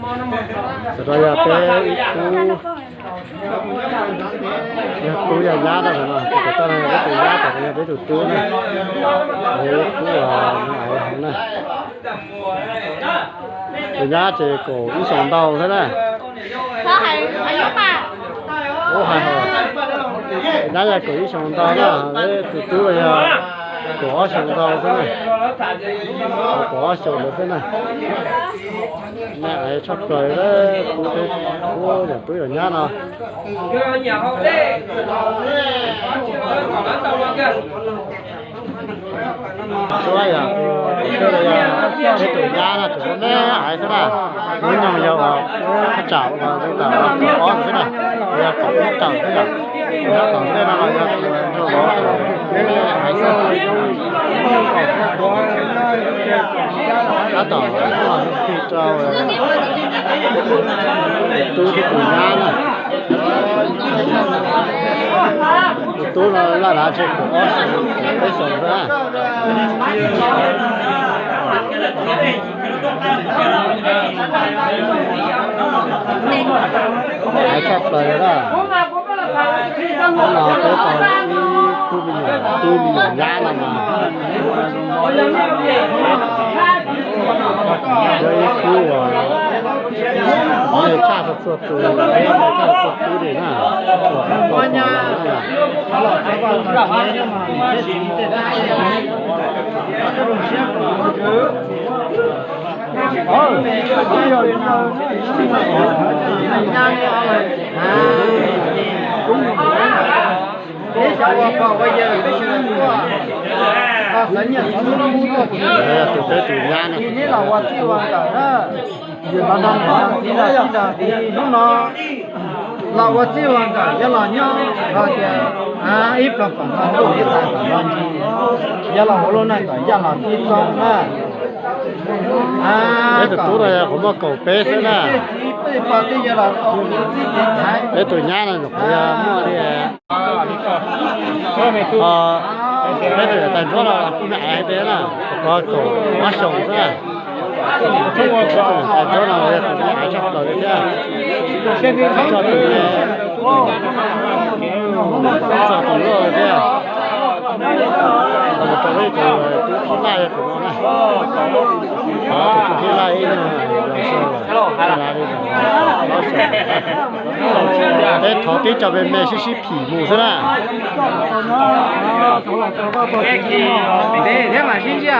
Tam no yog peb ib khub, yog tub yog nyab na, tus tom toj no yog peb tus nyab, tom no yog peb tus tub na. Yog ib khub uas nws aiv heev na. Tus nyab ces kaum ib xyoos ntau xwb na. Ub, hais hos, tus nyab yog kaum ib xyoos ntau na, tus tub yog kaum ob xyoos ntau xwb na. Kaum ob xyoos ntawd xwb na. Nej aiv tshaj plaws, kuv, kuv yog tub yog nyab no. Suab yog, peb tus nyab no tseem me aiv xwb na. Hnub nyoog yog uas thaj tsam uas li ntawm kaum ob xwb na, yog kaum ib tawm xwb na. Nyob tom ntej no los yog tus nraug vauv tseem me aiv xwb. Tab tom tig rau tus tub thiab tus nyab na. Tus tub no laj dav tshaj kaum ob xyoos, kaum peb xyoos xwb na. Aiv tshaj plaws na. Hnub no peb tau ib khub me nyuam tub me nyuam nyab no mas yog ib khub uas nej tshaj txhua txhua tus, nej tshaj txhua txhua tub li na. Uas peb tau pom los na. Tus peb tus nyab no. Yog no no txiv los txiv los hnub no los ua txij ua nkawm yog los nyob hais tias ib plag pam no ntuj ib tas pam no ntsis, yog los ua lub neej kom yaj los tib txoob na. Peb tus tub no yog qhov muaj kaum peb xwb na. Peb tus nyab no nyuam qhuav yog muaj li, peb tus niam tais ntsuab no los kuj me aiv hais tias na, qhov kaum ob xyoos xwb na. Peb tus niam tais ntsuab no yog tus me aiv tshaj plaws li thiab. Txog tus me, txog tus loj li thiab. Los rau peb tus tub khib laj yog tus no na. Tus tub khib laj ib nyuag los xyoo, los li ob xyoos. Peb thov tib co me me sib sib phim mus xwb na. Ntev thiab mas sib ntsib.